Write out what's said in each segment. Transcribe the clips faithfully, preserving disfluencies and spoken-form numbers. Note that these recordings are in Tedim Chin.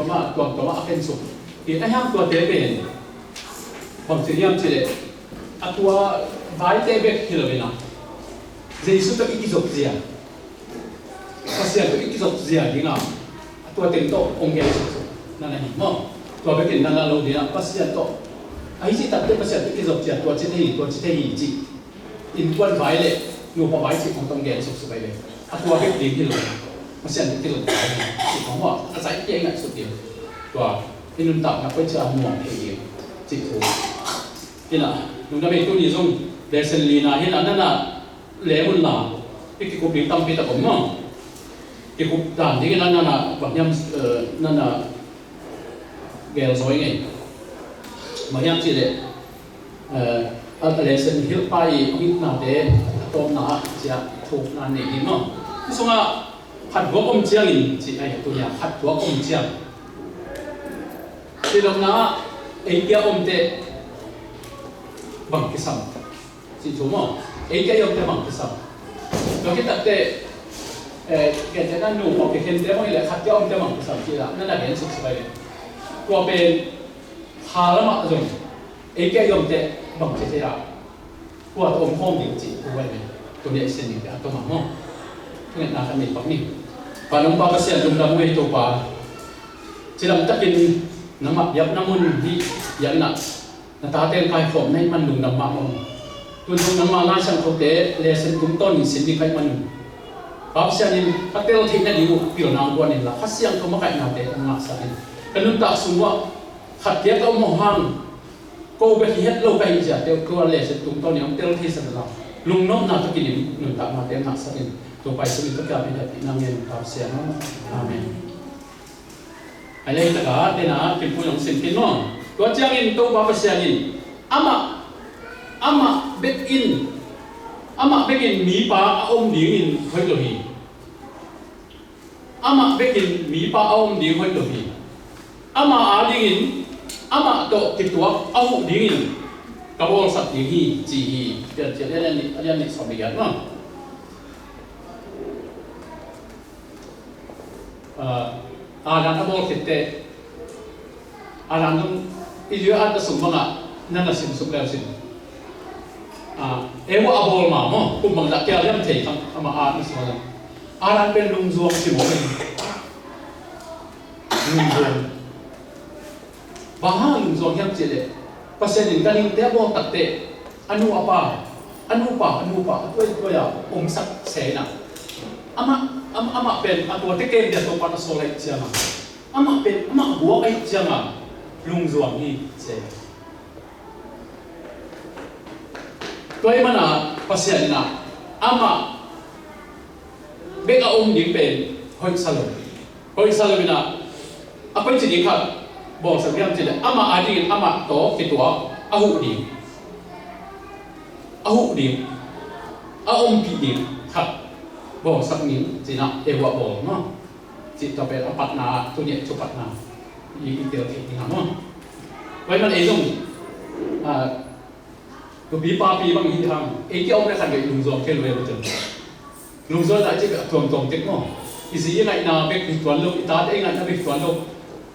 mah tuamtuam ah a khen suk. Hi a hiang tuate pen bang ci hiam cih leh, a tua vaite bek hi lo in ah, Jesu tawh i kizop zia, Pasian tawh i kizop zia ding ah, a tua teng tawh hong gen suk suk na na hi maw? Tua bekin na la lo ding ah, Pasian tawh, a hi cih takte Pasian tawh i kizop zia, tua ci thei hi, tua ci thei hi cih, innkuan vai le nupa vai cih khong tawh hong gen suk suk ahi ve. A tua bek ding hi lo, Pasian tawh i kizop zia hi cih khong maw, a zai kia i ngaihsut ding. Tua i nuntakna koici a muang thei ding cih thu. Hi in ah, lungdam ei, tuni zong lesson lina hi in ah, na na lem un la, i kikup ding tampi tak om maw? Kikup dan ding in ah, na na bang hiam, eh, na na gelzaw ing ei. Bang hiam cih leh, eh, a lesson hilhpa i hong itnate a tawpna ah ciah thukna nei hi maw? Hi sungah khat guak om ciangin cih ahi, tuni ah khat guak om ciang. Cih lohna ah ei kia omte bang kisam cih thu maw? Ei kia i omte bang kisam? Tua khit takte, eh, gentehna nu maw, kikhente maw, hi leh khat kia omte bang kisam cih lah na na gen suk suk ahi ve. Tua pen kha lamah zong ei kia i omte bang ci thei a, kua tawh om khawm ding cih thu ahi ve. Tuni a i sin dingte a tawm ah maw, thungetna khat nei pak ni. Pa nong pa Pasian, lungdam ung ei Topa. Cidam takin nangmah biakna mun hih biakna na tate in kaikhawm na hih man lungdam mahmah ung. Tun zong nangmah Lai Siangthote lesson tungtawnin sin ding ka hih man un, Pa Pasian in ka tel theih nading uh pilna hong guan inla, Kha Siangtho makaihnate hong ngahsak in. Ka nuntak sung uah khat kia ka om uh hang, ko bek hi het lo ka hih ziate uh tua lesson tungtawnin hong tel theisak inla, lungnopna takin nuntaknate hong ngahsak in. Topa Jesu min tawh ka piak in, hehpihna ngen ung, Pa Pasian aw. Amen. A lei takah tena Kimpu zong sim khin maw? Tua ciangin Topa Pasian in amah, amah bek in, amah bek in mipa a om dingin hoih lo hi. Amah bek in mipa a om ding hoih lo hi. Amah adingin, amah tawh kituak a huh dingin ka bawlsak ding hi, ci hi. Piancil a lian nih, a lian nih sawm le giat maw? Ah, Adam a bawl khitteh, Adam zong i zui a at a sung bangah na na sim suk leu sin. Ah, Eva a bawl ma maw, kum bangzah kia liam thei kha, amah a at a sung bangah. Adam pen lungzuang ci maw pen. Lungzuang. Bang hang lungzuang hiam cih leh, Pasian in ganhingte a bawl takteh, a nu a pa, a nupa, a nupa, a tuai tuai a omsak se in ah. Amah, am-, amah pen a tuate kem dia Topa a sawl ahih ciangin, amah pen, amah guak ahih ciangin, lungzuang hi se. Tua ahih manin Pasian in ah, amah bek a om ding pen hoihsa lo. Hoihsa lo in ah, a koici ding khat bawlsak hiam cih leh, amah adingin amah tawh kituak a huh ding. A huh ding. A ompih ding khat bawlsak ning ci-in ah Eva bawl maw? Cih tua pen a patna, tuni a thupatna i, i tel theih ding a maw? Tua ahih manin ei zong, ah, nupi papi bang i hih hang, ei kia om leh khat vei lungzuang kei lua hi a, lungzuang lai cih a tuamtuam tek maw? I zi i ngaihna bek hi tuan lo, i tate i ngaihna bek hi tuan lo.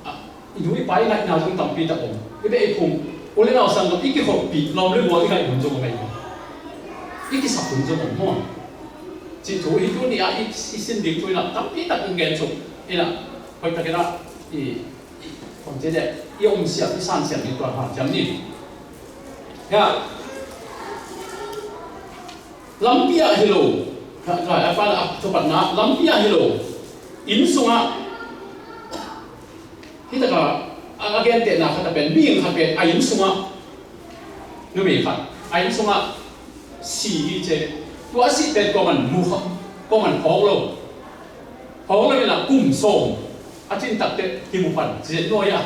Ah, i nu i pa i ngaihna zong tampi tak om. I beh i phung, u le nau sang lo i kikhopih lawm le gual i ngaih hun zong om ahi maw? I kisap hun zong om maw? Cih thu hi tuni a i, i sin ding thu in ah tampi tak kong gen suk in ah, hoih takin ah i, i, kong ci deh, i om siam, i san siam ding tua hanciam ni. Hia, lampi ah hi lo, ka, ka, a pa, a thupatna, lampi ah hi lo, inn sungah, hi takah, a, a gentehna khat a pen, mihing khat pen, a inn sungah, numei khat, a inn sungah, si hi ci. Tua a sih pen kuaman mu kha, kuaman phawk lo. Phawk lo in ah kum sawm. A cin takteh kimu pan, ci nuai a.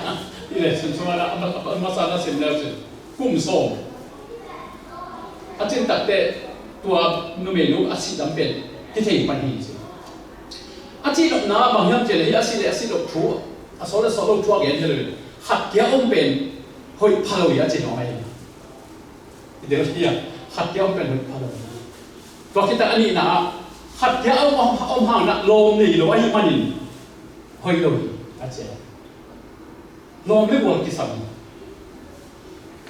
Hi leh sim sungah a, a, a, a masa na sim leu cin. Kum sawm. A cin takteh tua numeinu a sih lam pen kithei pan hi ci. A cih nopna bang hiam cih leh hi a sih leh a sih lo thu, a sawt leh sawt lo thu a gen hi lo in. Khat kia om pen hoih pha lo hi a cih nop ahi. I del hi a, khat kia om pen hoih pha lo hi. Tua khit tak a nihna ah, khat kia om, om, om hang in ah lawm nei lo ahih manin hoih lo hi a ci. Lawm le gual kisam.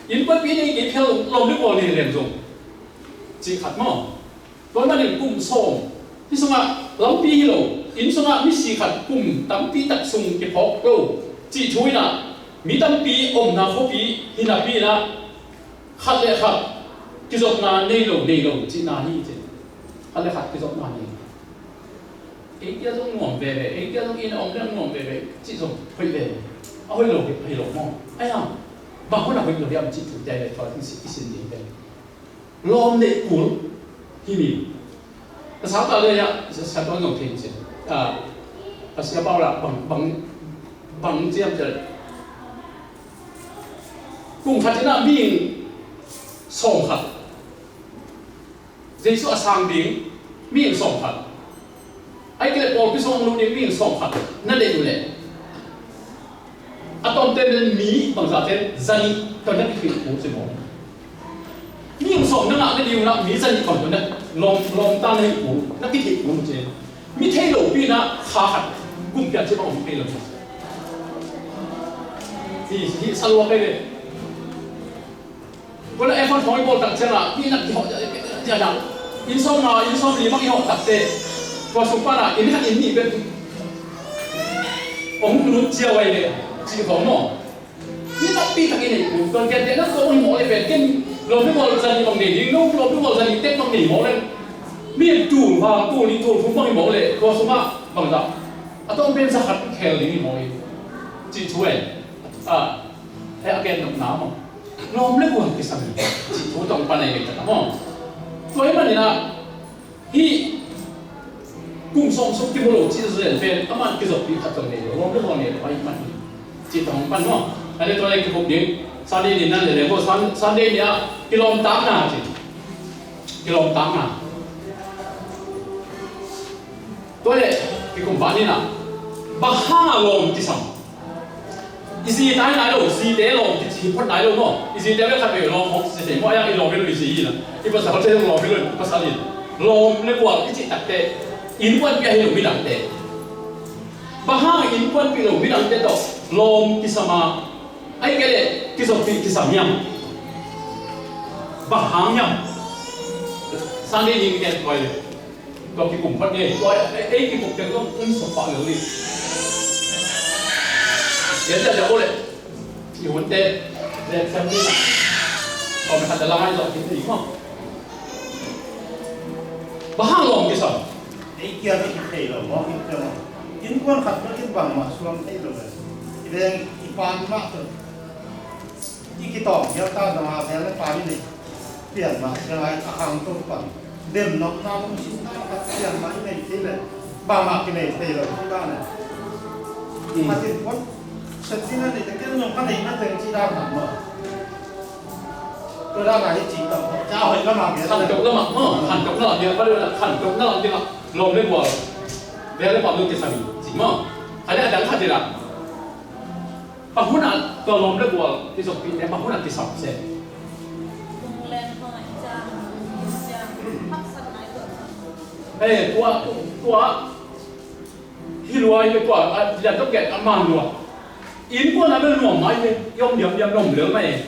Innkuanpih nei kei phel lawm le gual nei leng zong cih khat maw? Tua manin kum sawm, hih sungah lampi hi lo, inn sungah misi khat kum tampi tak sung kiphawk lo cih thu inah, mi tampi omna khuapi hi napi inah, khat le khat kizopna nei lo, nei lo cihna hi ci. Khat le khat kizopna nei lo. Ei kia zong nuam veve, ei kia zong inn a om leng nuam veve cih zong hoih veve. A hoih lo hi, a hi lo maw? Ai a, bang hun a hoih lo hiam cih thu te le tua i sin ding te. Lawm neih kul hi mi. Ka sangta le ah, sa tuan zong thei sin. Ah, a sia pau la bang, bang, bang ciam ciam. Kum khat inah mi sawm khat. Jesu a sang ding mi sawm khat. Ai kei le pawlpi sung lut ding mi sawm khat. Na deih uh leh a tawmte pen mi bangzahte zanih tawh na kitheih uh ci maw? Mi sawm na ngah na ding uh na mi zanih tawh na lawm, lawmta na hi uh, na kitheih uh ci. Mi thei lopi na kha khat kum pian ci bang om thei lo. Hi, hi salua kei le. Kona iPhone thong i bawl tak ciangah mi nak kihawh ciangah inn sawm nga, inn sawm li bang i hawh takte tua sung pana inn khat inn nih bek hong lut cia vai le cih khawng maw? Mi tampi tak i neih uh tua kian te nak tua hong hi mawh le pen ken lawm le gual zani bang nei ding lo, lawm le gual zani tek bang nei mawh le mi tul vang tul nih tul thum bang hi mawh le tua sungah bangzah a tawng pen za khat khel ding hi mawh hi cih thu e. A, a gen nopna maw? Lawm le gual kisam hi cih thu tawng pan ahi ve tak a maw? Tua hi maninah hih kum sawm sung kimu lo cih zen pen aman kizoppih khat tawng nei lo, lawm le gual nei lo ahi man hi cih tawng pan maw? A le tua le kikhop ding Sunday ni nan le le maw? Sun-, Sunday ni ah kilawmtakna cih kilawmtakna. Tua le kikum pan inah bang hang a lawm kisam? I zi tai nai lo, zite lawm kici phot nai lo maw? I zite bek khat vei lawm hong si thei maw? A yang i lawm hi lo i zi hi na. I pasal te lawm hi lo i pasal hi. Lawm le gual i cih takte innkuanpih ahi lo midangte. Bang hang innkuanpih lo midangte tawh lawm kisam a, ai kei le kizoppih kisam hiam? Bang hang hiam? Sunday ni mi ken koi le. Tua kikum phot ni, tua ei, ei kikum teng zong um sop pah lo ni. Tua zia zia bo le. I hun te le sem ni. Tua mi khat te la ngai zong kit ni maw? Bang hang lawm kisam? Ei kia mi kithei lo maw, kithei lo. Innkuan khat bek in bangmah suang thei lo le. I veng i pan mah tawh. I kitawng hial ta zong a vel le pa i nei pian mah sia lai a khang to pan. Dem nopna lungsim ta khat pian mah i nei thei le bangmah kinei thei lo ci dan e. Hmm. Khat in pon sep ding a nei te ken zong ka neihna teng ci dan khat maw? Tua dan a hi ci tawh ca hoih lamah vel le. Khantoh lamah maw? Khantoh lamah vel, khantoh lamah vel. Lawm le gual vel le pa lut kisam hi ci maw? Khat le a dang khat in ah Bang hun ah tua lawm le gual i zokpihte bang hun ah kisam se. Lunglen hong ah i ciang, i ciang, haksatna i tuah ciang. Eh, tua, tua, hi lua i tua, a, lian tok kiat a man lua. Innkuan a bel nuam mai le, i om diam diam nuam lel mai.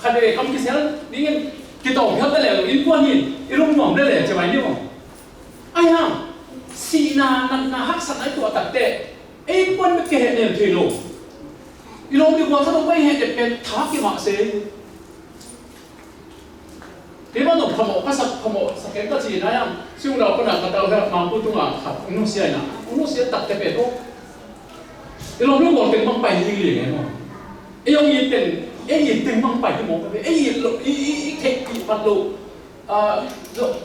Khat vei kam kisel, ning in kitawng phial ta le, innkuan in, i lung nuam le le, ci mai ni maw. Ai hang, sihna, natna, haksatna i tuah takte, ei innkuan bek kihehnem thei lo. I lawm i gual khat hong pai hehnem pen tha kimah se. Kei mah nop phamawh ka sak, phamawh sak keng ka ci nai ang. Siung lau pana ka tau hiak mangpu tunga khat hong nusia ina. Hong nusia takte pen aw. I lawm i gual teng bang pai ding liang e maw. Ei hong it teng, ei it teng bang pai hi maw. Ei it lo, i, i, i theihpih pat lo. Ah,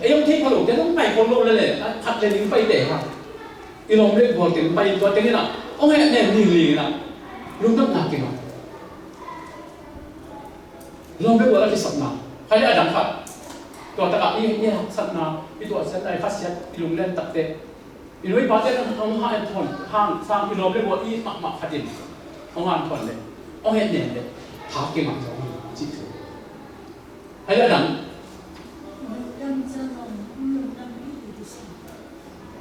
ei hong thei pha lo, te hong pai khol lo le le, ah, khat le ning pai te ha. I lawm le gual teng pai tua teng ina, hong hehnem ning ling ina. Lungdamna kingah. Lawm le gual a kisapna. Khat le a dang khat. Tua takah i, i haksatna, i tuahsiatna, i khasiat, i lunglen takte. I nu i pate hong hanthawn, hang sang i lawm le gual i mahmah khat in. Hong hanthawn le, hong hehnem le, tha kingah zong, cih thu. Hai a dang.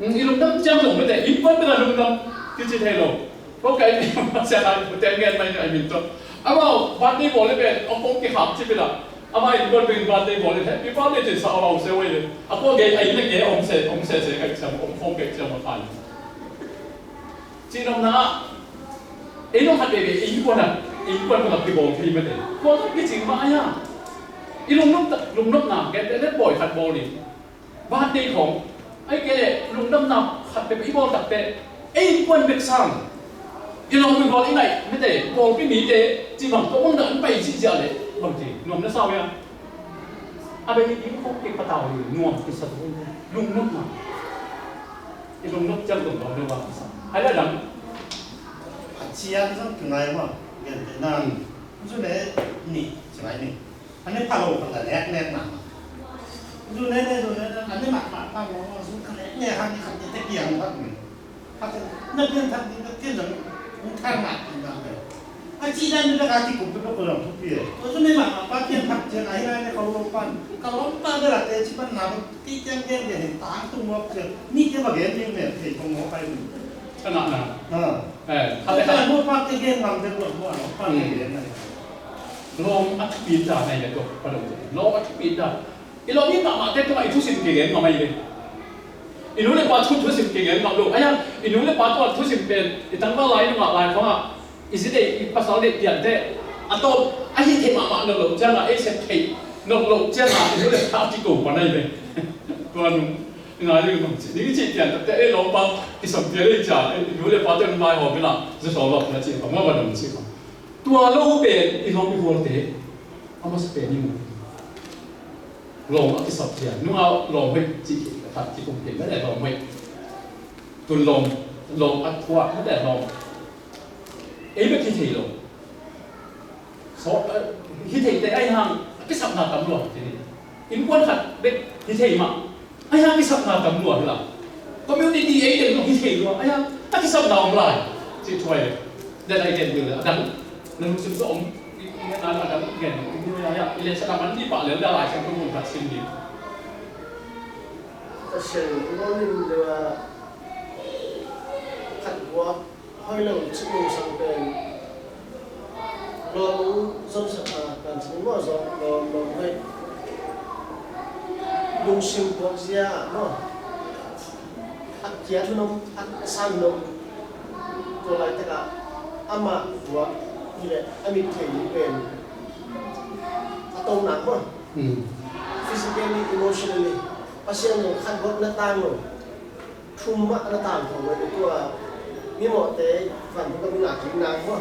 Mm, i lungdam ciang zong mete, i puan bek a lungdam, kici thei lo. Ko kai ni ma sia kai pute ngen mai ni ai min to. Ama birthday bawl le ben ong kong ki ham ci pila. Ama in bawl ben birthday bawl le happy birthday ci sa ong se wei le. A ko gei ai ne ge ong se ong se se kai sia ong kong kai sia ma kai. Ci nong na. Ei nong khat be be ei kuan a ei kuan ko ki bawl thei ma te. Ko ki cing ma ai a. I lung nop lung nop na ke te le bawl khat bawl ni. Birthday khong, ai ke lungdamna khat peuh i bawl takte, ei innkuan bek sang i lawm i bawl i ngaih mite, pawlpi mite, ci bang tawh bang dah an pai cih ziah leh bang ci nuam na sa uh hiam? A bei i ding khong kei patau hi, nuam kisa tuk, lungdamna. I lungdam ciang tawh bawl deuh a kisa. Ai le dang. A cian zong tunai mah, gentehna. Zu le nih, ci mai nih. An ne pha lo khat la nek nek na. Zu ne ne zu ne ne an ne mah mah pha lo zu khat nek nek han khat ne te kiang khat ne. Khat ne na pian thak ni na pian zang un thar na ki na ne. A ci dan ne ka ti kum pe ko lo tu pi. Zu ne mah mah pa pian thak ciang ai na ne ka lo pan. Ka lo pa de la te ci pan na ki kiang kiang kiang ta tu mo ciang. Ni ke ba gen ni ne te ko mo pai ni. Ka na na. Ha. Eh, khat ne khat ne mo pa ke gen ngam de ko mo pa ke gen na. Lawm a thupi ta nai le tua pa dong. Lawm a thupi ta. I lawm i mahmah te tungah i thusim kigen ngam ai ve. I nu le pa thu thusim kigen ngam lo. Ai a, i nu le pa tungah thusim pen i tangval lai nungah lai khawngah i zi deih i pasal deih pian te a tawp a hi thei mahmah nop lo ciangah ei sep thei nop lo ciangah i nu le pa kiko pa nai ve. Tua nung i ngai ding nung ci ding i cih pian takte ei lawm pa i sam pian ei cia i nu le pa te nung lai hawm inah zi sawm lo na ci pa ngam a dong ci pa. Tua lo pen i lawm i hualte a masa pen i mu. Lawm a kisap ciang nunga lawm hoih cih khat kikum pen mete lawm hoih. Tun lawm, lawm a thuak mete lawm. Ei bek hi thei lo. So, eh, hi theite ai hang a kisapna tam lua hi. Innkuan khat bek hi thei mah. Ai a kisapna tam lua hi la. Community ei den hi thei lua. Ai a kisapna om lai. Ci thuai le. Den ai den bil a dang. Nang sim so om. I a dang gen. I le sa man ni pa le da lai sa ko mun tak sim ni. Ka sian ko ni le wa khat wa. Hoi lo cih lungsang pen lawm zon sak a kan cih maw, zon lawm lawm hoi. Lungsim puak zia maw, a kia thunom a san nom. Tua laitakah amah puak hileh a mit thei ni pen a tonak maw. Physically, emotionally, Pasian zong khat buak na tang lo. Thum mah na tang khawng lo, tua mimawhte vantung gam i ngah kik nang maw.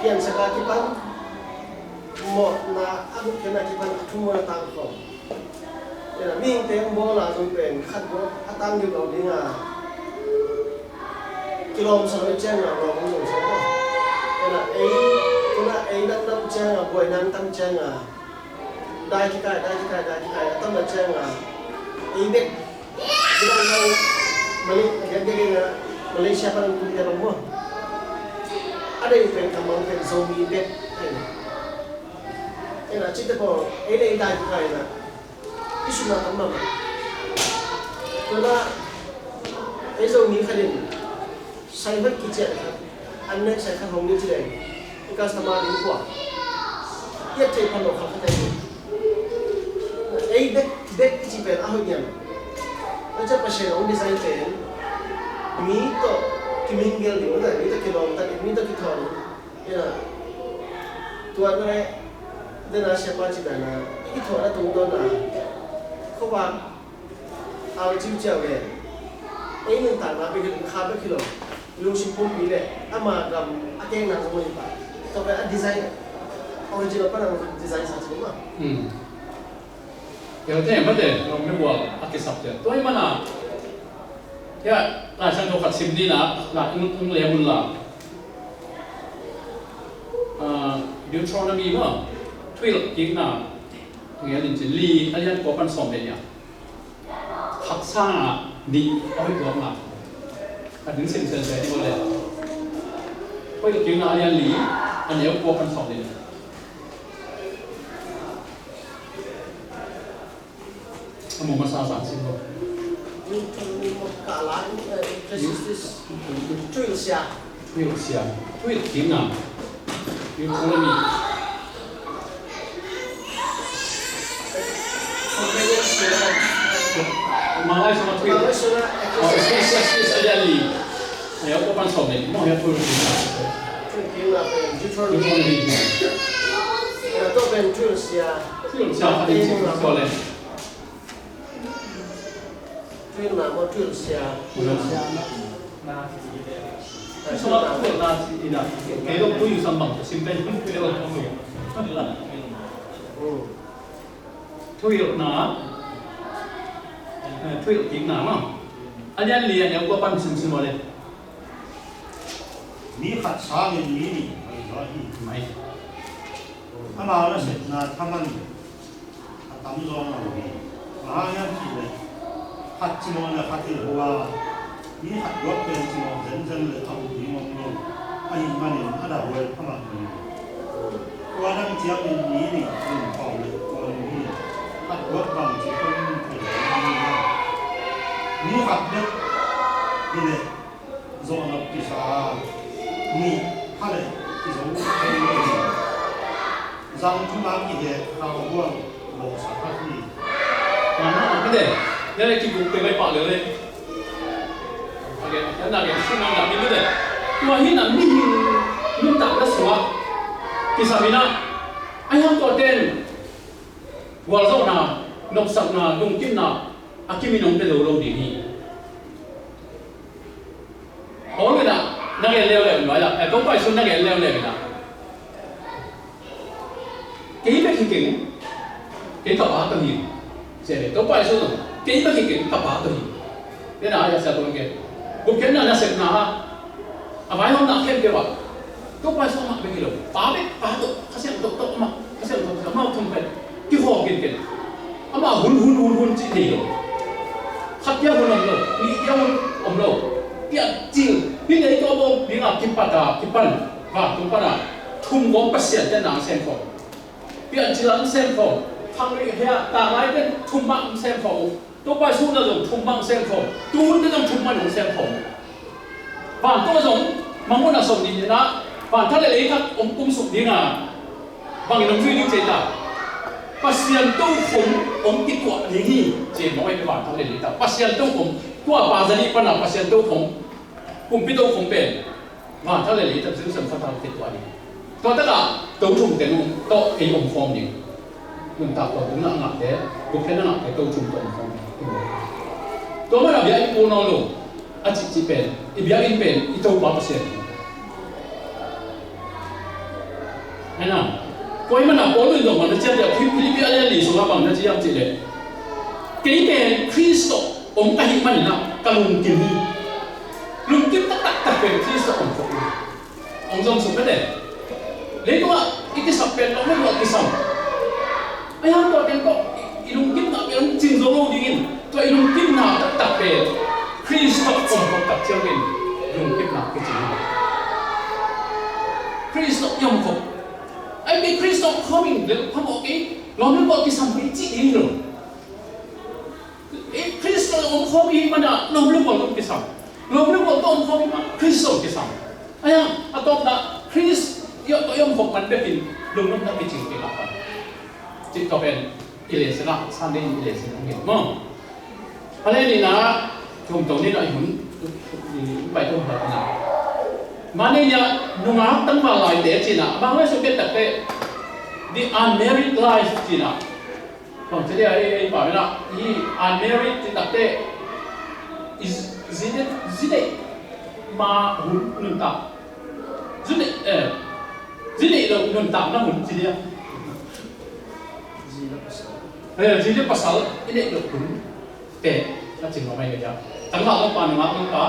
Piansak a kipan mawhna a gupkhiatna kipan a thum mah na tang khawng. Mihingte hong bawl a zong pen khat bawl a tang ding lo ding a, kilawmsa lo ciang a lawm hong zong sa maw. Ei tuna ei natnam ciang a buaina hong tam ciang a, dai kikai, dai kikai, dai kikai a tam a ciang a, ei bek Midang nang Malay, a giat giat in a Malaysia pan kum te bang maw. A dei pen kamang pen Zomi bek. Ei na cite pawl ei dei dai kai na i sum na tam mama. Tuna ei Zomi khat in Sai hoih kician khat, an nek sai khat hong ni ci leng, i customer ding kua i et thei phan lo khat khat ei. Ei bek bek i ci pen a hoih niam. Tua ciang Pasian hong design pen mi tawh kimingle ding, mi tawh kilawmta ding, mi tawh kithawn ding. Ina tua na le dena siapa ci bena i kithawn a tungtawn a khuavak Au ciuciau le ei nuntakna bek hi lo, kha bek hi lo, lungsim pumpi le ama gam a kekna zong hi pah. Tua pen a design, original pan a design sa ci mah. Keute mate nong ne bual a kisap te tua hi mana. Hia Lai Siangtho khat sim ni na la ung ung le mun la. Deuteronomy ma twelve kikna ngelin ci li a lian kua pan sawm le nia. Haksa nih a hoih tuakna a ding simsel te hi le. Hoih lo kingna a lian li a neu kua pan sawm ding. A mu masa sang sim lo. Ka la, eh, Christus, Tuil sia. Thuhilh sia, thuhilh kikna. Deuteronomy. Manglaisung a thuhilh. Manglaisung a, oh, Ecclesiastes, Ecclesiastes a lian li. A lian kua pan sawm le, mawh hiam thuhilh kikna. Thuhilh kikna pen Deuteronomy. Deuteronomy. A tua pen thuhilh sia. Thuhilh sia, a thuhilh sia, thuhilh sia. Thuhilhna maw, thuhilhsia? Thuhilhsia. Thuhilhna. Kei lo tu yu sam bang sim pen thuhilh. Mm. Thuhilhna. Eh, thuhilh kikna maw. A lian li a neu kua pan sim sim maw le. Mi khat sangin mi nih pai zaw hi. Mai. Amau nasepna thaman a tam zaw lo hi. Bang hang hiam cih leh khat cimawh le khat hilh uh a, mi khat guak pen cimawh zenzen le a up ding om lo. Ahih manin a dahhuai phamawh hi. Tua dang ciangin mi nih lungkham le tua lung hi. Khat guak bang ci pon thei lo hi. Mi khat bek hi leh zawhnop kisa, nih kha le kizo thei lo hi. Zang thum a kihek khauhuang bawlsa khat hi. Mama, mite, nene kiguk pe mai pah lele. Age, nana ge, sung nang dami mite. Tua hi na mihing nuntakna sungah kisam in ah, a hiang tua ten gualzawhna, nopsakna, lungkimna a kimin hong pia zo lo ding hi. Paul in ah na gen leuleu in ah, eh, Topa Jesu na gen leuleu in ah, kei bek hi keng, kei ka Pa tawh hi. Sia le Topa Jesu tawh, kei bek hi keng, ka Pa tawh hi. Tena a sia tawh kei gupkhiatna nasepna ah a vaihawmna khempeuh ah Topa Jesu amah bek hi lo. Pa bek, Pa tawh, Kha Siangtho tawh amah, Kha Siangtho tawh amah thum pen kihawm kenken. Amah hun, hun, hun, hun cih thei lo. Khat kia hun om lo, nih kia hun om lo. Piancil, hih leitung a bawm dingah kipat a, kipan vantung pan a thum gawm Pasian ten nang sem khawm. Piancil a sem khawm. Khang nih hia, tanglai ten thum mah sem khawm. Topa Jesu na zong thum mah sem khawm. Tuhun te zong thum mah sem khawm. Vantung a zong mangmun a sawm nih in ah, vanthak le leitang hong kumsuk ding a, bangin hong zui ding ci ta. Pasian tokhom hong kituah ding hi ci, mawh ei vanthak le leitang. Pasian tokhom, tua Pa za nih pan a Pasian tokhom, kumpi tokhom pen vanthak le leitang Jerusalem khuatak kituah ding. Tua takah to thum teng tawh ei om khawm ding. Nuntak tua tungah a ngahte, gupkhiatna a ngahte to thum tawh om khawm ding. Tua manin a biakinn kul nawn lo a cihcih pen, i biakinn pen i Topa Pasian hi. Ahi na, tua ahih manin Paul in zong bang na ciam cih leh, Philippi a lian li sungah bang na ci hiam cih leh, kei pen Khrist tawh om ka hih manin ah ka lungkim hi. Lungkim taktak pen Khrist tawh om khawm hi. Hong zom suk mete. Leitungah i kisap pen lawm le gual kisam. A hiang tua pen tawh i lungkimna pen hong cing zo lo dingin, tua i lungkimna taktak pen Khrist tawh om khawm tak ciangin lungkimna kicing hi. Khrist tawh i om khawm. Ai, kei Khrist tawh om khawm ing, le phamawh kei, lawm le gual kisam kei cih ding hi lo. Eh, Khrist tawh om khawm i hih manin lawm le gual tawh kisam. Lawm le gual tawh om khawm i hih manin Khrist tawh kisam. Ahi hang a tawpna Khrist tawh i om khawm man bekin lungnopna kicing kei mah pan. Cih tawh pen i lesson ah, Sunday i lesson ah ngen maw. A le nihna, thum to nihna i hun i pai to hal na. Mani nia nungak tangval laite cihna, a bang lai suk pen takte, the unmarried life cihna. Bang ci dia, ei, ei, pa mena, i unmarried cih takte, i zi, zi neih, zi neih ma hun nuntak. Zi neih, eh, zi neih lo nuntakna hun ci dia. Zi le pasal. Eh, zi le pasal, i neih lo hun. Te, a cing lo mai ka dia. Tangval zong pa, nungak zong pa.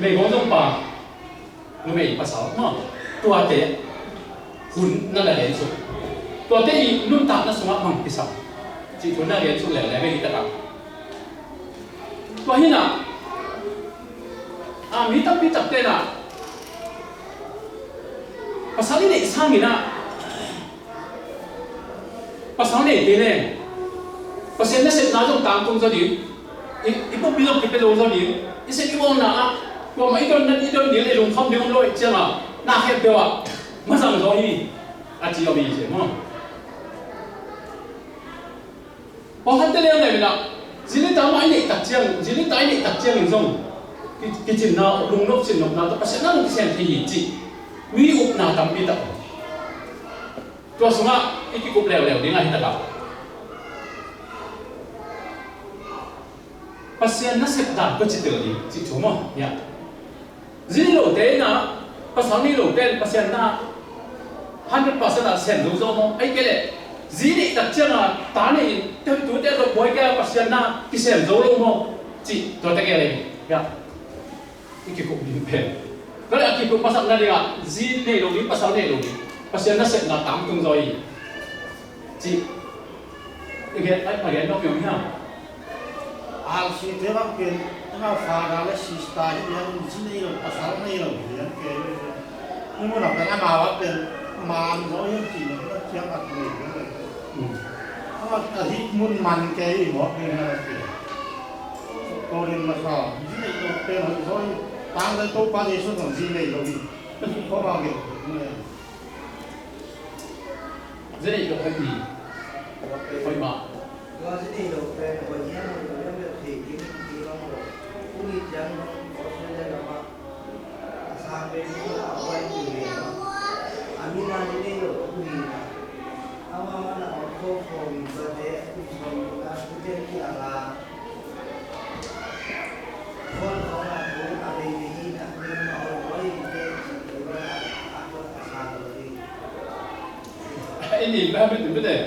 Meigong zong pa. Numei pasal maw, tuate hun na na lensuk, tuate i nuntakna sungah bang kisam cih thu na lensuk leuleu hi takah. Tua hi na, a, mi tampi takte na pasal i neih sangin ah, pasal neite leng Pasian nasepna zong tangtung zaw ding, i, i pumpi zong kipia lo zaw ding, i sep i bawlna ah Tua mah i don, i don ding, i lungkham ding om lo ahih ciangin, na khempeuh ah masang zaw hi, a ci om hi ci maw. Pawlkhatte leng na in ah, zi le ta mah i neih tak ciang, zi le ta i neih tak ciangin zong ki, kicinna, lungnop sinnopna tawh Pasian na hong kisem thei hi cih mi upna tampi tak. Tua sungah i kikup leuleu ding ahi tak a, Pasian nasep dan kua ci tel ding cih thu maw? Hiah zi nei lote in ah, pasal nei lote in Pasian na hundred percent ah sem zo zaw maw? Ahih kei leh zi neih tak ciangin ta nei in, tute zong buai kei a, Pasian na kisem zo lo maw? Cih tuate gel hi. Hiah i kikup ding pen, tua leh a kikup masak nadingah zi nei lo ding, pasal nei lo ding, Pasian nasepna tangtung zaw hi cih i gen, a gen nop hi om hiam? R C te bang pen, amau father le sister hi hiam, zi nei lo, pasal nei lo hi hiam, kei hi. Ni mun a pen amau a pen man zaw hiam cih na ciang a nei lo. Hmm. Amau a hi mun man kei hi mawk ding na kei. Korin masa, zi nei lo pen hoih zaw hi. Tang le Topa Jesu zong zi nei lo hi. Ko ma gen. Zi nei lo hoih hi. Hoih mah. Tua zi nei lo pen hoih hiam, hoih lo hiam bel thei ding hi lo. Tuni ciang Australia lamah a sang pen hi a buai hi ve. A min a zi nei lo hoih hi. Amau a na awk fo fo mi tua te a kum sawm a kum ten hi a la. Ini ba betul betul.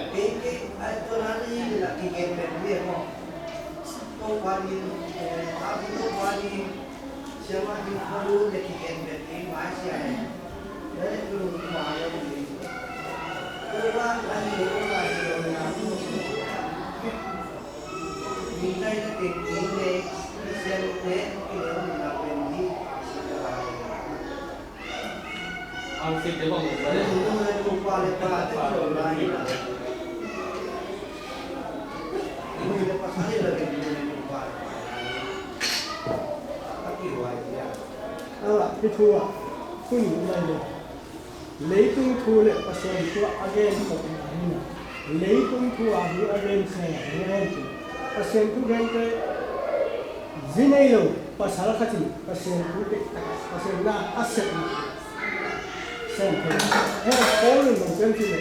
Leitung thu le Pasian thu a gen khawh na hi na. Leitung thu a hi a gen khawh na hi na. Pasian thu gen te zi nei lo pasal khat in Pasian thu te Pasian na a sep na. Sem khawh na. He Paul in lo pen ti le.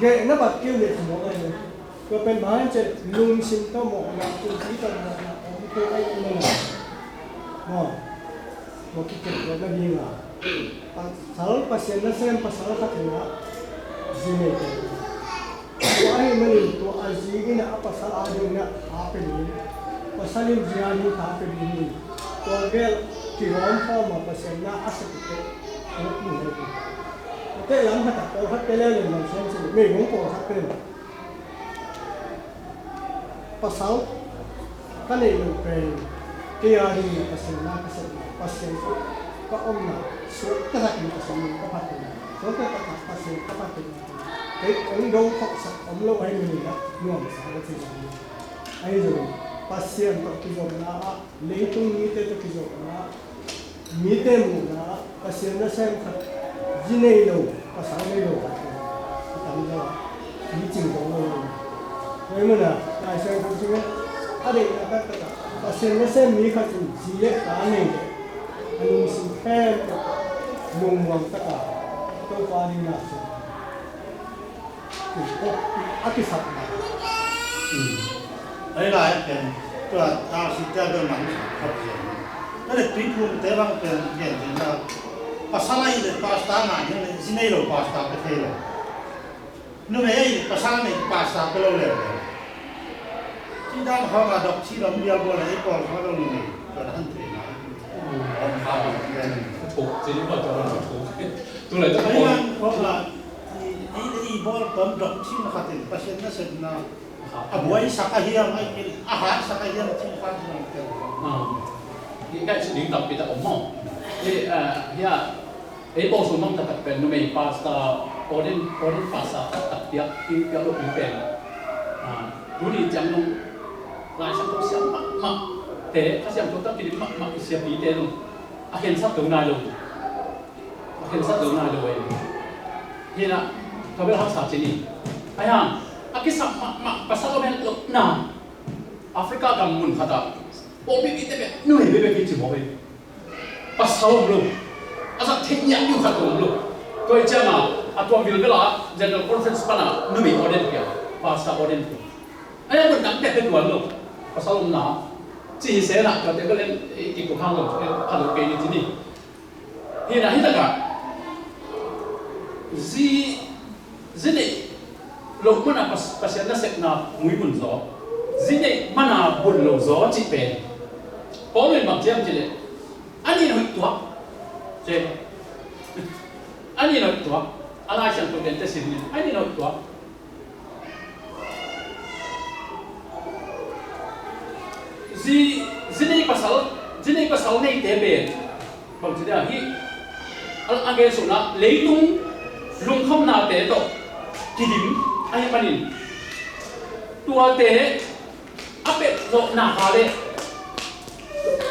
Geh na bat keu le thu mawh ai le. Tua pen mah ciang lungsim tawh mawhna, lungsim tawh mawhna om thei ahih manin a, maw, tua kikep tua nading a, pasal, Pasian nasem pasal khat in a zi nei thei. Tua ahih manin tua a zi in a pasal a ding in a tha pia ding, pasal in zi a ding tha pia ding in, tua gel kigawm khawm a Pasian na a sep te, tua kum hei te. Tua te lam khat a pawlkhat te leh leh lam siam sin, meigong pawlkhat te leh Pasal ka neih loh pen kei a dingin Pasian na ka sepna, Pasian ka omna, suakta takin Pasian min ka phatna, suakta takin Pasian ka phatna, kei hong dong khawhsak om lo ahih manin a nuamsa ka ci zong hi. Ahi zongin Pasian tawh kizopna ah, leitung mite tawh kizopna ah, mite muhna ah Pasian nasem khat, zi nei lo, pasal nei lo khat hi. A tam lo ah, mi cing dong lo hi. Tua ahih manin a, Lai Siangtho sungah a deihna taktak ah Pasian nasem mi khat in zi le ta nei leh a lungsim khempeuh lungmuang takin Topa ding na sem a kisapna. Ei lai pen tua tau si tia bel man sa khop zen. Tua leh Tuiphumte bang pen gen zen na, pasal ahih leh pastor ngah ni leh zi nei lo pastor pia thei lo. Numei ahih leh pasal nei pastor pia lo leh. Ci dan khawng a dok ci lom bial bawl leh ei pawl khawng lo numei tua dan thei na. Om kha om pen. Thuk ci ni pawl tua lo thuk. Tu leh tu pawl. Ei dan khawng a i, i, i bawl tom dok ci na khat in Pasian nasepna a buaisak a hiam, a hatsak a hiam cih kha hiam. Hih ka cih ding tampi tak om maw? Hih, ah, hih ah, ei pawl sung bang taktak pen numei pastor, ordain, ordain pastor taktak piak, piak lo pen. Ah, tuni ciang nung Lai Siangtho siam mahmah te, Kha Siangtho tawh kidim mahmah i siapite nung A khensat lo nai lo. A khensat lo nai lo e. Hi na, ka bel haksa ci ni. Ai hang, a kisam mahmah pasal om hen lo na. Africa gam mun khat ah pawlpi mite bek numei bek hi ci mawk hi. Pasal om lo. A zat theih ngiat ding khat om lo. Tua hi ciangin a tua vilvel ah General Conference pan a numei ordain pia, pastor ordain pia. Ai a mun dang pek hi tuan lo. Pasal om na. Ci hi sehna, tuate bel en i kuk hang lo, en a lo kei ni ci ni. Hi na, hi takah zi, zi neih loh mana Pas-, Pasian nasepna muibun zaw, zi neih mana bun lo zaw cih pen Paul in bang ci hiam cih leh, a nin hoih tuak. Ci, a nin hoih tuak. A Lai Siangtho tente sim ni, a nin hoih tuak. Zi, zi nei pasal, zi nei pasal neite pen bangci dia hi, a, a gen sungah leitung lungkhamnate tawh kidim ahih manin tuate a pet zawhna kha le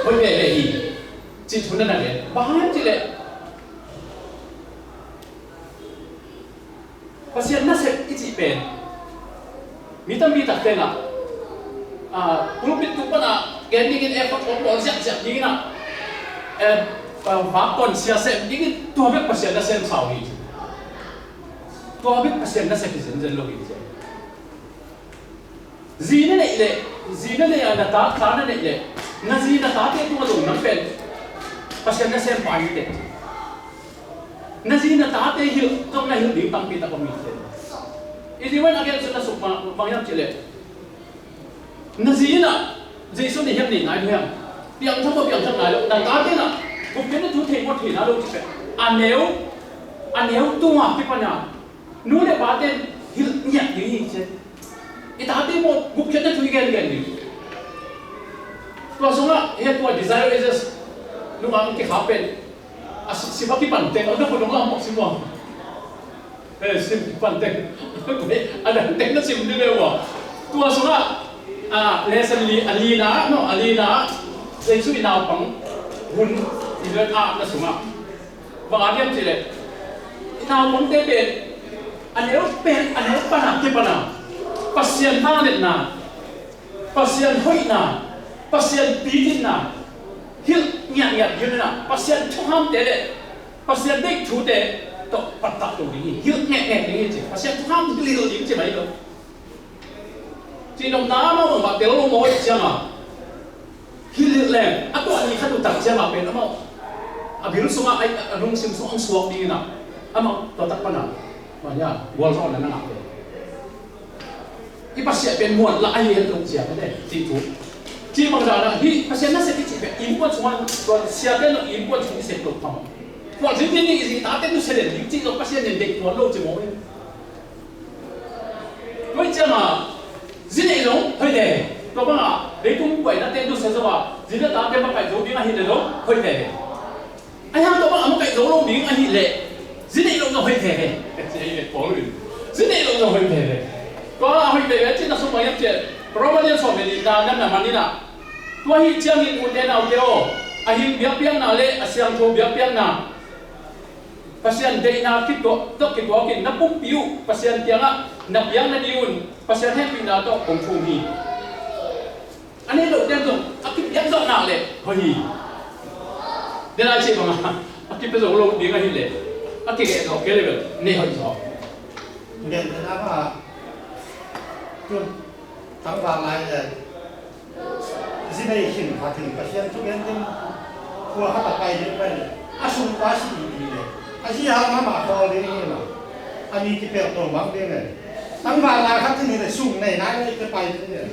hoih veve hi, cih thu na na gen. Bang hang hiam cih leh Pasian nasep i cih pen mi tampi tak tengah, ah, pulpit tung panah gen dingin effort hong bawl ziahziah dingin ah, eh, ah, vak ton sia sem dingin tua bek Pasian nasem sau hi. Tua bek Pasian nasep hi zenzen lo hi. Zi na neih leh, zi na neih a na ta, ta na neih leh, na zi na tate tungah lungdam pen Pasian nasem pa hi teh. Na zi na tate hilh zong na hilh ding tampi tak om hi teh. I zi wen a gen suk na suk ma, bang hiam cih leh, na zi in ah Jesu nei hiam nei nai lo hiam? Piangthak maw, piangthak nai lo? Na tate in ah gupkhiatna thu thei maw, thei nai lo cih pen a neu, a neu tungah kipan a nu le pate in hilh ngiat ding hi ci. I tate maw gupkhiatna thu i gengen ding. Tua sungah hih tua Desire Ages nungah hong kikhak pen a si, sim a kipan teng, a na khut hong lam mawk sim ua. Eh, sim kipan teng. A dang teng na sim ding ve ua. Tua sungah, ah, lesson li, a lina, no, a lina, Jesu i naupang hun, i vet a na sungah. Bang a diam cih leh, i naupangte pen a neu pen, a neu pan a kipan a Pasian vangliatna, Pasian hoihna, Pasian pitinna hilh ngiatngiat ding in ah, Pasian thuhamte le Pasian deih thute tawh pattah to ding hi, hilh ngekngek ding hi ci. Pasian thuham lil ding ci mai lo. Cihnopna amau bangmah tel lo maw, hoih ciangin hilh leng a tuah ni khat uh tak ciangin pen amau a bil sungah a, a lungsim sungah hong suak ding in ah, amau tua tak pan a, mania gualzawhna na ngah pen i Pasian pen muan lah ahi het lo ciang a le cih thu. Cih bang dan ah hih Pasian nasep i cih pen innkuan sungah, tua siate lo innkuan sung i sep lo phamawh. Kuan zing ding i zi tate nu selen ding cih lo Pasian nen deih tuan lo ci maw hi. Tua ciangin zi neih zong hoih ve. Tua bangin leitung buainate nusia zo a, zi le tate makaih zo ding ahih leh zong hoih ve. Ahi hang tua bangin makaih zo lo ding ahih leh zi neih lo zong hoih ve. Zi neih lo zong hoih ve. Tua a hoih ve cihna sung bang hiam cih leh, Roma lian sawm le nihna na na man in ah, tua ahih ciangin ute naute aw, a hing biakpiakna le a siangtho biakpiakna, Pasian deihna kituak, tawh kituakin na pumpi uh Pasian kiangah na piak nadingun Pasian hehpihna tawh kong thum hi. A nei lote zong a kipiak zawh nak leh hoih hi. Denai cih bangin a kipiak zo lo ding ahih leh a kigeh zawh kei leh bel nei hoih zaw. Tangval lai le zi nei khin khat in Pasian thu gen ding khua khat a pai ding pen a sung pa si ding hi le, a zi hang amah khawl ding hi lo. A mi kipelh to mang ding le, tangval lai khat in hi le sung nei nai le i pai ding hi le.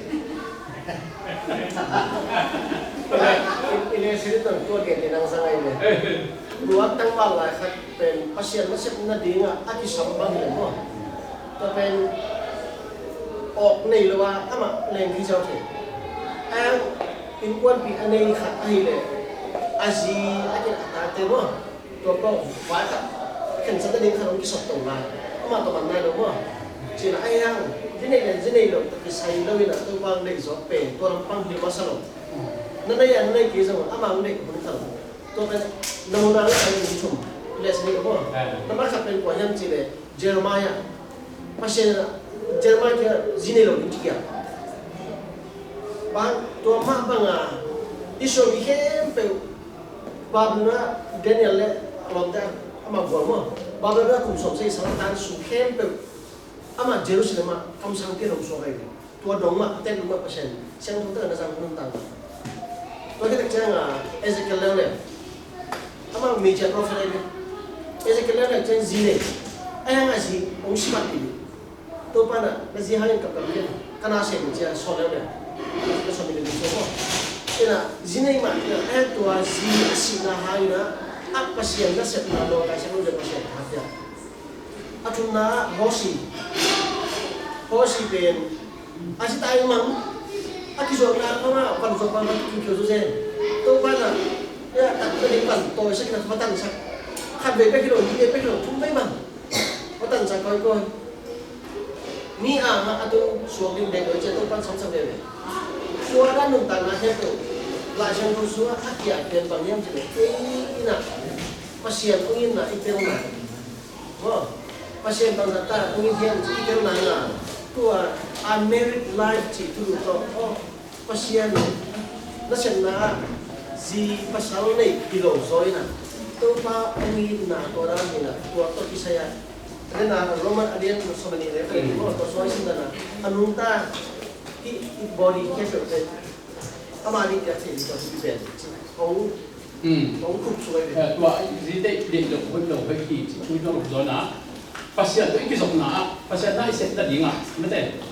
I le siri tawh tua gen ding nang sang ai le. Tua tangval lai khat pen Pasian nasep nadingah a kisam bang hi le maw? Tua pen awk nei lo a amah leng hi zau thei. A innkuanpih a nei khat ahih leh a zi a kin a tate maw? Tua pawh vai khat khensat nading khat hong kisop to ngai. Amah tawh man nai lo maw? Cih na ahi hang zi nei le zi nei lo tawh kisai lo in a Topa hong deih zawk pen tua lampang hi masa lo. Na nei a na nei kei zong amah hong deih hun khat lo. Tua pen namuna la pen nih thum le sani ka maw. Namar khat pen kua hiam cih leh Jeremiah. Pasian in Jeremiah kiang zi nei lo ding ci kia. Bang tua mah banga Israel mi khempeuh Babylon ah Daniel le a lawmte amah gual maw. Babylon ah kum sawm sagih sang tan sung khempeuh amah Jerusalem ah kamsang pian hong suak ahi ve. Tua dong mah a tek dong mah Pasian siangtho tak a na zang nuntak mah. Tua khit tak ciang a Ezekiel leuleu amah major prophet ahi ve. Ezekiel leuleu ciang zi nei. Ahi hang a zi hong simat dih. Topa na na zi hangin kapkap in ka na sem in cia sawl leuleu. Ka sawl in ka zi sawl maw. Ina zi nei mah ina ahi tua zi a sihna hangin a Pasian nasepna lawngkai siang lo le Pasian ka hapia. A thumna Hosi. Hosi pen a si tai mang a kizuakna kong a pan zuak pan pan kiu kiu zu zen. Topa na ya tak na ding pan toi sak na pa tan sak. Khat vei pek hi lo, ni vei pek hi lo, thum vei mang. Pa tan sak koi koi. Ni a ma a tung suak ding dek lo cia Topa sam sam vei vei. Suak a nuntakna hiam tu. Lai siang tu suak a kia pian bang hiam ci lo. Ei ina Pasian ung ina i pian na. Maw, Pasian bangzah ta hong hi hiam cih i tel nai nga. Tua a married life cih thu tawh aw Pasian nasepna ah zi pasal nei hi lo zaw ina Topa hong itna tua dan hi ina tua tawh kisai ah. Rena Roman a lian sawm a nih le pali maw tua suai sin dana a nungta hih body khempeuh te ama nih piak thei hi tua hi pen cih hong Hmm. Tua zi deih deih lo hoih lo hoih hi ci tui lo zaw na Pasian tua i kizopna ah Pasian na i sep nading ah mate.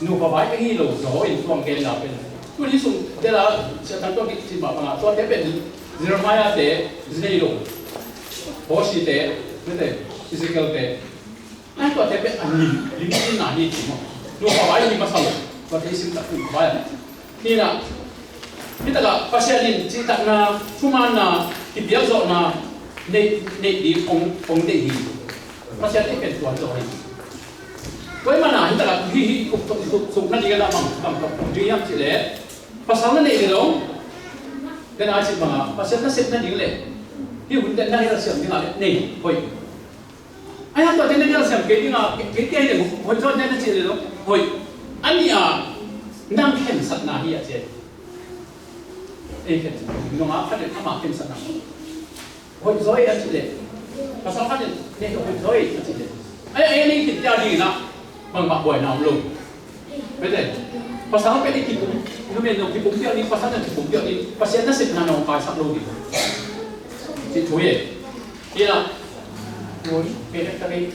Nupa vai ka hi lo zaw in tuang gen la pen tu hi sung dela sia thang tua ki ci ma panga tua te pen Jeremiah te zi nei lo Hosi te mate Ezekiel te Ai tua te pen a lim lim lim na hi ci maw. Nupa vai hi masa lo. Tua te sim tak nupa vai. Hi na. Hi taka Pasian in ci takna thumanna kipiak zawhna nei nei di kong kong dei hi. Pasian te pen tuan zawh hi. Tua hi mana hi taka hi hi kuk tuk kuk suk na di ka na bang bang tuk di yam ci le. Pasal na nei di lo. Ka na ci banga Pasian na sep na di le. Hi hun te na hi la siam di nga le nei. Hoi. Ai hang tua te na gelsiam kei dinga kei kei le hoih zaw na cih le lo hoih. A nih a nang khensatna hi a ci. Ei khensat nong a khat in ama khensatna hoih zaw ei a cih le pasal khat in nei hoih zaw ei a cih le ai ai nei khit tia ding na bangmah buaina om lo. Mete pasal pet i kipum numei nong kipum piak ni pasal nong kipum piak ni Pasian nasepna nong kaisak lo ding. Cih thu hi. Ina. Ui, pet tak ei.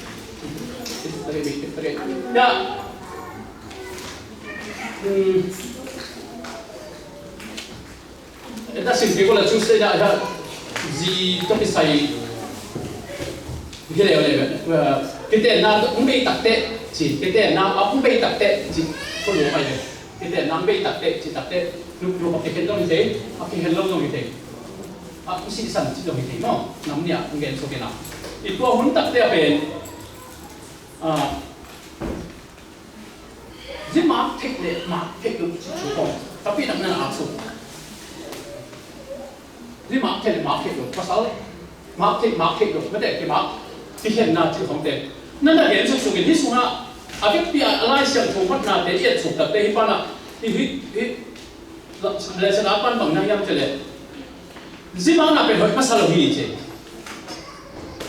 Pet tak ei, pet tak ei. Ya. Hmm. Ita sim kiko la Tuesday na ita zi toki sai. Kite le le. Kite na ung bei takte ci. Kite na ung bei takte ci. Ko lo mai le. Kite na ung bei takte ci takte. Lu lu kikhen dong ite. A kikhen lo dong ite. A kusi san ci dong ite no. Nam nia ung gen so kena. I tua hun takte a pen. A. Zi mak theih le mak theih lo ci thu kong tapi nak na a suk. Zi mak theih le mak theih lo pasal mak theih mak theih lo mete ki mak kikhenna ci kong te. Na na gen suk suk in hi sungah a vekpi a Lai Siangtho matna te i et suk tak te hi pana hi hi hi le sana pan bang na hiam te le. Zi mak na pen hoih masa lo hi ci.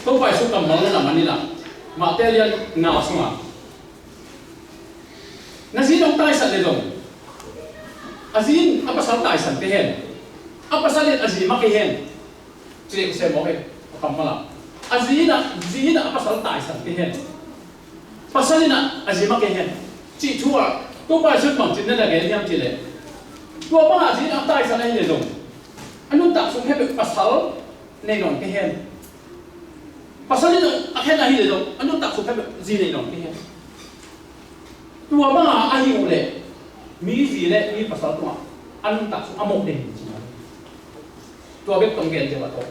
Ko pai suk kammal na na manila mak te lian na sungah. Na zi dong taisan le dong. A zi in a pasal taisan kei hen. A pasal in a zi mak kei hen. Ci le u se mawk e. A kam mala. A zi in a, zi in a pasal taisan kei hen. Pasal in a, a zi mak kei hen. Ci thu a. Tua pa sun bang cin na na gen hiam ci le. Tua pa a zi in a taisan a hi le dong. A nuntak sung he pasal nei dong kei hen. Pasal in a khen a hi le dong. A nuntak sung he zi nei dong kei hen. Tua banga a hi uh leh mi zi le mi pasal tungah a nuntak sung a mawh den hi ci. Tua bek tong gen cia a tawk.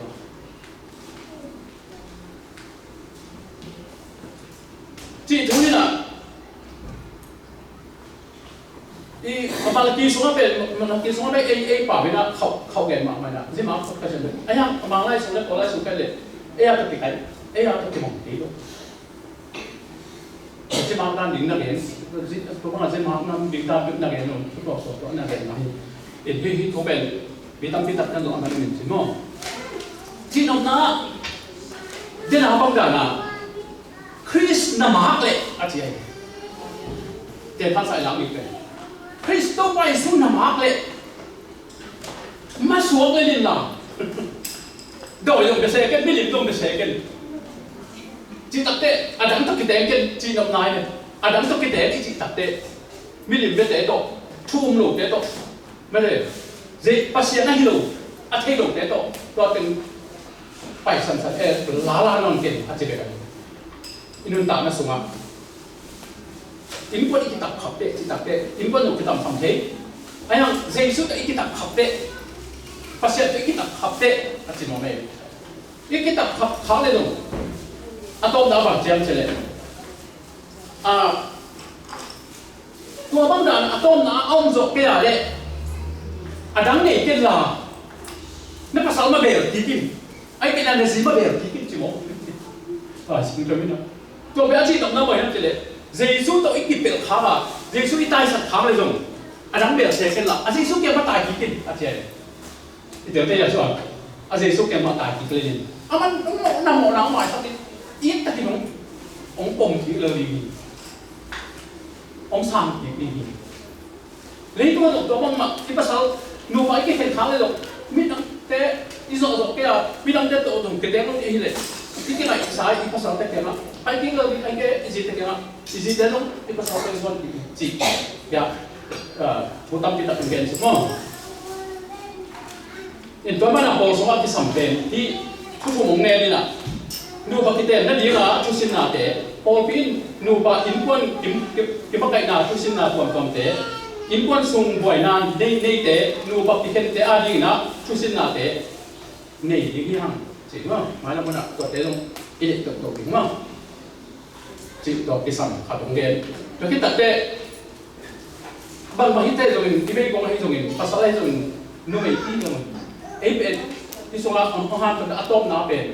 Cih thu in ah i a Malaki sungah pen, Malaki sungah pen ei, ei pau in ah khauh, khauh gen mahmah in ah. Zia mah khauh ka cian pen, a hiang, a Manglai sung le Kawllai sung pen le, ei a tawh kikai, ei a tawh kimawh kei lo. Zia mah dan ding na gen, zia, tua bang a zia mah dan ding dan na gen lo, tua, tua, tua na gen mah hi. In hih, hih thu pen mi tampi tak nan zong a man min ci maw. Cihnopna, zia na bang dan a, Khrist na mak leh a ci ahi. Te phan sai lang mi pen, Khrist Topa Jesu na mak leh, masuak lel inla, dawi zong bia se ken, milim zong bia se ken. Cih takteh a dang tawh kiteng ken, cihnopna hi. A dang tawh kiteng i cih takteh, milim biate tawh, thu um lote tawh, mele, zei Pasian a hi lo a thei lote tawh, tua teng paisansan e, lala nawn ken a ci bek a hi. I nuntakna sungah innkuan i kitap khapte, cih takteh innkuan zong kitam tham thei. A hiang Jesu tawh i kitap khapte, Pasian tawh i kitap khapte a ci nuam e. I kitap khap khak le zong a tawpna bang ciam ci leh, a, tua bang dan a tawpna a om zawh kei a leh a dang nei kenla, na pasal mah beel kik in. Ahih kei leh na zi mah beel kik in ci maw. A, sing tua min a. Tua bel a cihnopna bang hiam ci leh, Jesu tawh i kipelh khak a, Jesu i taisan khak le zong a dang beel se kenla, a Jesu kiang mah tai kik in a ci a hi. I telte a cuan, a Jesu kiang mah tai kik le in, a man hong mawhna mawhna hong maisak in, i et takin hong, hong pom kik lo ding hi. Hong sang kik ding hi. Leitung a zong tua bangmah, i pasal nupa i kikhen khak le zong, midangte i zawhzawh kei a, midangte tawh zong kiteng lo ding hi leh, i kingaihsa i pasalte kiangah, ai kik lo ding, ai kei i zite kiangah, i zite zong i pasalte zong ding hi ci. Ya, ah, thu tampi tak in gen suk maw. In tua mana Paul sungah kisam pen hih thukhun hong ngen in ah, nupa kitenna dinga thusinnate, pawlpi in nupa innkuan kim-, kim-, kimakaihna thusinna tuamtuamte, innkuan sung buaina nei, neite, nupa kikhente adingin ah thusinnate nei ding hi hang. Cih maw, mailam munah tuate zong i neih toktok ding maw. Cih tua kisam khat hong gen. Tua khit takteh, bangmah hi teh zongin, i meikuang ahi zongin, pasal ahi zongin, numei ahi zongin, ei pen hih sungah hong, hong hanthawn a tawpna pen,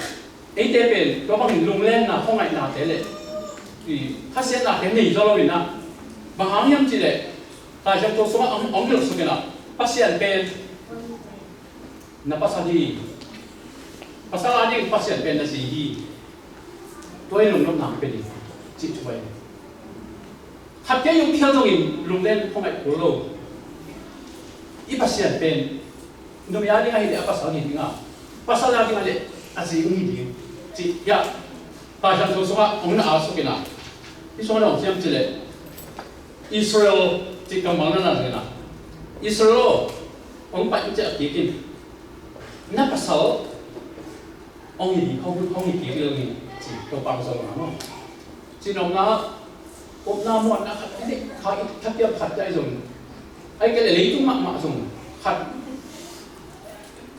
eite pen tua bangin lunglengna, khuangaihnate le, i, khasiatnate nei zaw lo in ah, bang hang hiam cih leh, Lai Siangtho sungah hong, hong hilh suk in ah, Pasian pen na pasal hi. Pasal ading Pasian pen na zi hi. Tua in lungnopna hong pia ding, cih thu ahi. Khat kei zong, i hal zongin lungleng khuangaih kul lo. I Pasian pen numei ading ahih leh a pasal hi ding a, pasal ading ahih leh a zi hong hi ding, cih hiah Lai Siangtho sungah hong na alsuk in ah. Hih sungah na hong ciam cih leh, Israel cih kammal na na zong in ah, Israel aw, hong pai in ciah kik in, na pasal hong hi ding, hong, hong hi kik lo ding, ci Topa hong zong a maw. Cihnopna, upna, muanna khat, i deih kha, i thapiak khat ciah i zong, ahih kei leh leitung mahmah zong khat,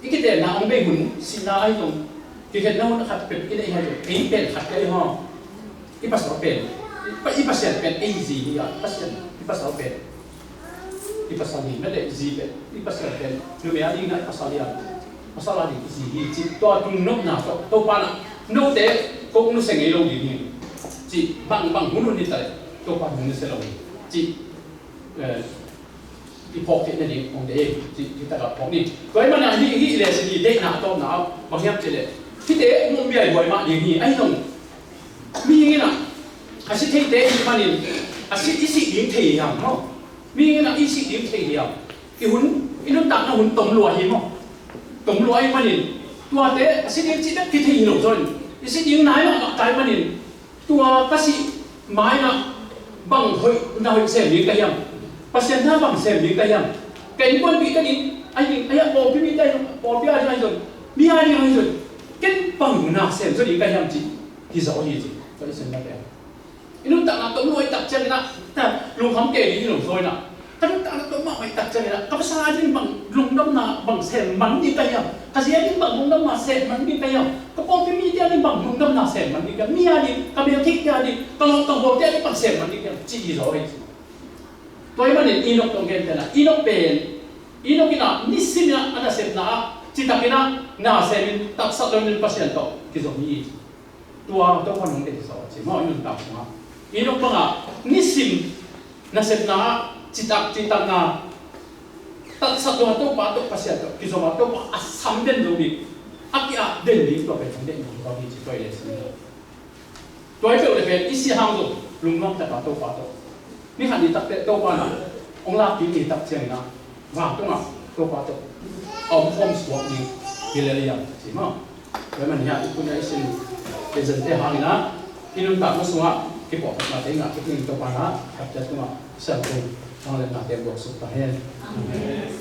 i kitenna hong bei hun, sihna ahi zong, kikhenna hun khat peuh i neih ahi zong, ei pen khat ciah i hawm. I pasal pen, i pa-, i Pasian pen ei zi hi a, i Pasian, i pasal pen i pasal hi, mete i zi pen i pasal pen, numei ading na i pasal hi a, pasal ading i zi hi, cih tua lungnopna tawh Topa na, note kong nusia ngei lo ding hi, cih bangbang hun hun hi ta leh Topa hong nusia lo hi, cih, eh, i phawk theih nading hong deih, cih, cih takah phawk ni. Tua ahih manin hih, hih lesson i deihna a tawpna ah bang hiam cih leh, hihte hong om biaihuai mah ding hi, ahi zong mihing in ah a si theite i hih manin, a si, i sih ding thei hiam maw? Mihing in ah i sih ding thei hiam? I hun, i nuntakna hun tom lua hi maw? Tom lua ahih manin, tuate a si ding cih bek kithei hi lo zaw in, i si ding nai mahmah ta ahih manin, tua ka sih ma-in ah bang hoih na hoih sem ding ka hiam? Pasian na bang sem ding ka hiam? Ka innkuanpihte ding ahi ding, ahi a pawlpi mite ahi zong, pawlpi a ding ahi zong, mi a ding ahi zong, ken bang na sem zaw ding ka hiam cih hi zaw hi ci. Tua i sem na pen, i nuntakna tom lua i tak ciangin ah, lungkham kei ding hi lo zaw in ah, ka nuntakna tom mahmah i tak ciangin ah, ka pasal a ding bang lungdamna bang sem man ding ka hiam? Ka zi a ding bang lungdamna sem man ding ka hiam? Ka pawlpi mite a ding bang lungdamna sem man ding ka hiam? Mi a ding, ka meltheihte a ding, ka lawm ka gualte a ding bang sem man ding ka hiam? Cih hi zaw hi ci. Tua ahih manin Enoch tawh gentehna, Enoch pen, Enoch in ah nisim in ah a nasepna ah citakin ah na semin taksa loin Pasian tawh kizom hi. Tua Topa in hong deihsak a ci maw, i nuntak sungah. Enoch bangah nisim nasepna ah citak, citakna taksa loin Topa tawh, Pasian tawh kizom a, Topa a sam den lo bik, a ki-at den bik, tua pen hong deih mahmah hi ci, tua i leh sin. Tua i peuh le pen i si hang zong lungnuam taka Topa tawh. Ni khat ni tak teh Topa in ah hong lakpi ni tak ciangin ah vantungah Topa tawh a omkhawm suak ding hi lel hi hang ci maw. Tua ahih manin ah i tuni a i sin pen zente hangin ah i nuntakna sungah kipawlkhatnate i ngah kik ding Topa in ah khat ciat tungah siangtho vangliatnate buaksuk ta hen. Amen.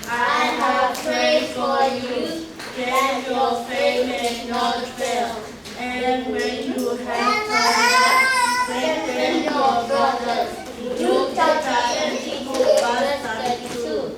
I have prayed for you, that your faith may not fail. And when you have turned back, strengthen your brothers. Luke chapter twenty-two, verse thirty-two.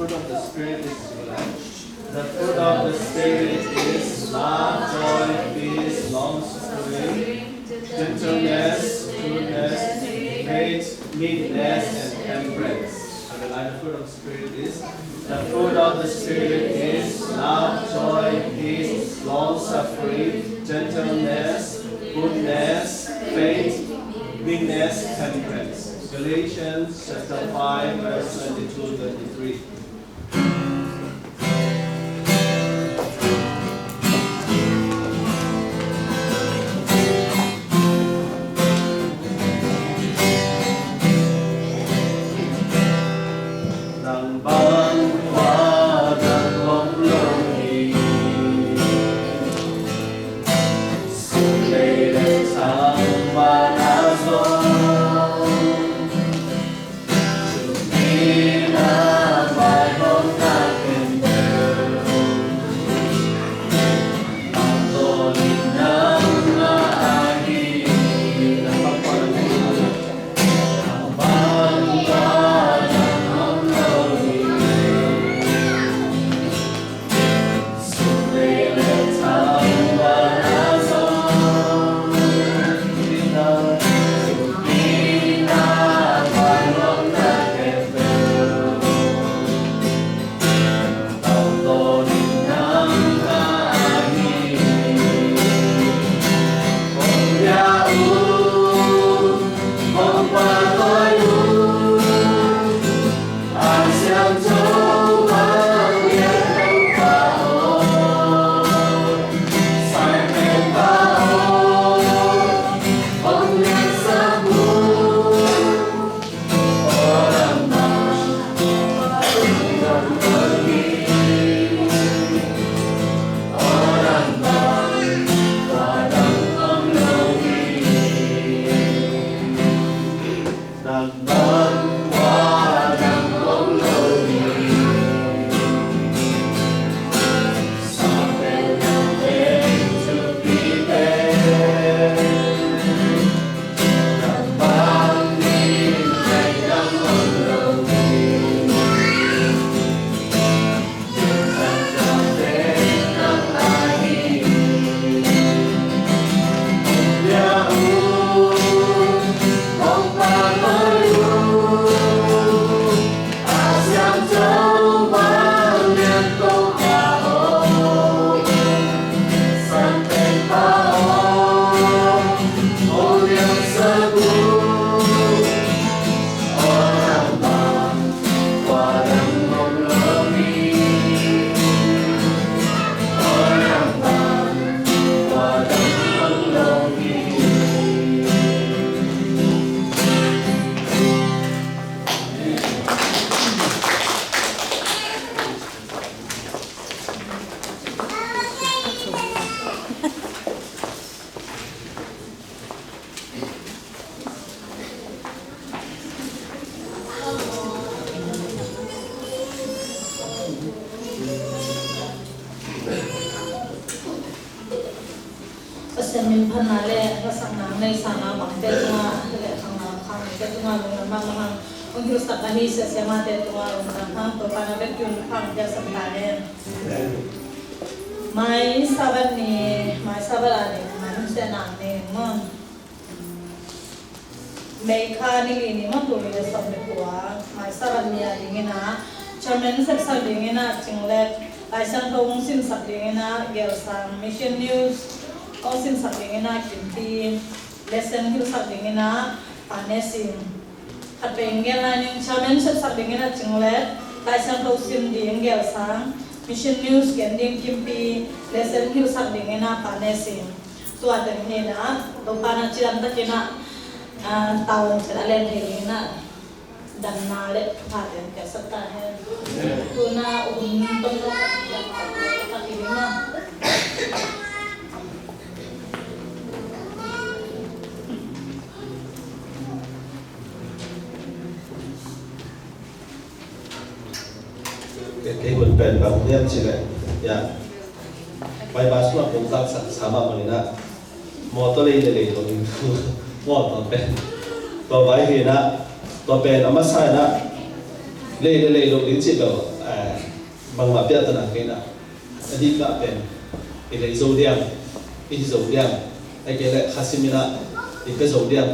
Fruit of the Spirit is what? The fruit of the Spirit is love, joy, peace, long suffering, gentleness, goodness, faith, meekness, and temperance. Underline the fruit of the Spirit is, the fruit of the Spirit is love, joy, peace, long suffering, gentleness, goodness, faith, meekness, temperance. Galatians chapter five, verse twenty-two, twenty-three. Pasian min phatna le lasakna nei sana bangte tungah le khangna khangte tungah lungdam mahmah hang. Hong hilhsak ahi Sia Siamate tungah lungdam hang. Topa na bek tun khang piaksak ta hen. Mai Sabbath ni, mai Sabbath a ding mai hun siahna ni maw? May kha ni li ni maw, tul nih le sawm le kua, mai Sabbath ni a dingin ah chairman sepsak dingin ah Cing Let, Lai Siangtho hong simsak dingin ah Gelsang, Mission News hong simsak dingin ah Kimpi, lesson hilhsak dingin ah Pa Ne Sing. Khat vei hong gen lai ning. Chairman sepsak dingin ah Cing Let, Lai Siangtho sim ding Gelsang, Mission News gen ding Kimpi, lesson hilhsak dingin ah Pa Ne Sing. Tua teng hi in ah, Topa na cidam takin ah, ah, tavuan ciat a len thei dingin ah, damna le thupha teng piaksak ta hen. Tu-in ah hun tom lo, damna le thupha teng piaksak ta hen. Kei hun pen bang hiam cih leh, ya, Baibal sungah Pawlkhat sa mah bangin ah, mawtaw lei le lei lo ding, mawtaw pen, tua vai hi in ah, tua pen a masa in ah, lei le lei lo ding cih lo, eh, Bangmah piahtana kei na, a dih kah pen i lei zo diam, i hi zo diam, a kei leh kha simin ah i pia zo diam,